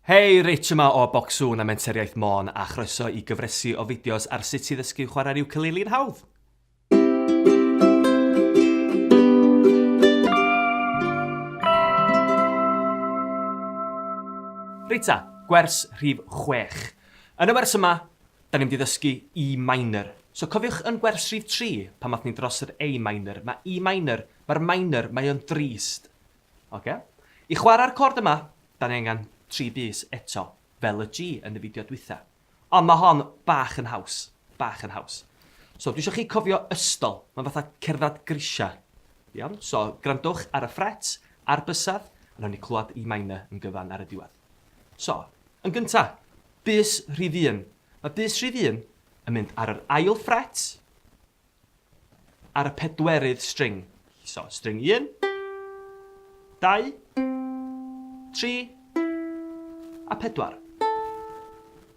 Hei, Rich yma o Bocsŵn a Menter Iaith Môn a chroeso i gyfresi o fideos ar sut i ddysgu chwarae'r ukulele'n hawdd. Reit ta, gwers rhif 6. Yn y wers yma, da ni'n mynd i ddysgu E minor. So cofiwch yn gwers rhif 3, pan ath ni dros yr A minor, mae E minor, mae'r minor, mae o'n drist. Oce? I chwarae'r cord yma, da ni angen 3 bys eto, fel y G yn y fideo dwytha. Ond mae hon bach yn haws, bach yn haws. So, dwi eisiau chi cofio ystol, mae'n fatha cerdded grisiau. Iawn? So, grandwch ar y ffret, a'r bysedd, a nawn ni clywed E minor yn gyfan ar y diwedd. So, yn gynta, bys rhif un. Mae bys rhif un yn mynd ar yr ail ffret, ar y pedwerydd string. So, string 1, 2, 3 a 4.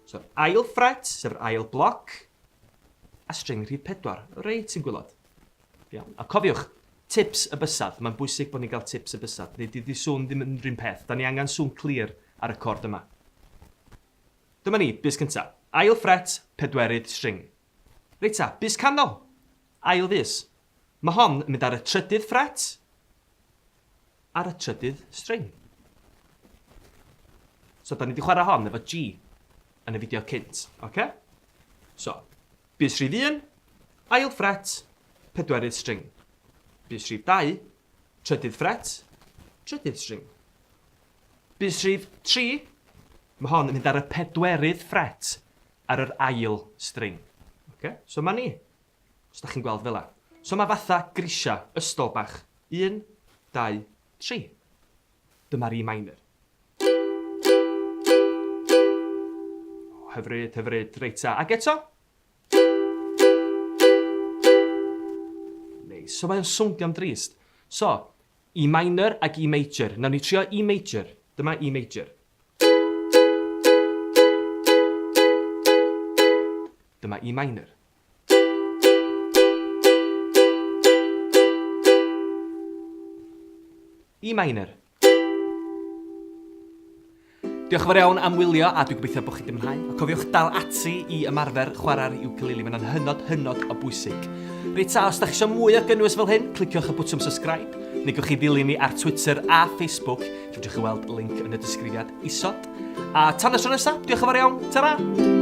So, ail ffret, sef yr ail bloc, a string rhif 4, reit yn gwylod. Iawn. A cofiwch, tips y bysedd. Mae'n bwysig bod ni'n cael tips y bysedd. Neu dydy sŵn ddim yn rhywun peth. Da ni angen sŵn clir ar y cord yma. Dyma ni, bys cyntaf. Ail ffret, pedwerydd string. Reit ta, bys canol! Ail fys. Mae hon yn mynd ar y trydydd ffret, ar y trydydd string. So, da ni wedi chwarae hon efo G yn y fideo cynt, oce? Okay? So, bys rhif 1, ail ffret, pedwerydd string. Bys rhif 2, trydydd ffret, trydydd string. Bys rhif 3, mae hon yn mynd ar y pedwerydd ffret, ar yr ail string. Oce? So ma ni. Os da chi'n gweld fel 'a. So ma fatha grisia, ystol bach. Un, dau, tri. Dyma'r E minor. O, hyfryd, hyfryd. Reit ta. Ac eto. Neis. So mae o'n sowndio'n drist. So, E minor ac E major. Nawn ni trio E major. Dyma E major. Dyma E minor. E minor. Diolch yn fawr iawn am wylio a dwi'n gobeithio bod chi wedi mwynhau. A cofiwch dal ati i ymarfer chwarae'r ukulele, mae'n hynod, hynod o bwysig. Reit ta, os da chi eisiau mwy o gynnwys fel hyn, cliciwch y bwtwm subscribe, neu gewch chi ddilyn ni ar Twitter a Facebook, lle fedrwch chi weld link yn y disgrifiad isod. A tan y tro nesaf, diolch yn fawr iawn, ta-ra!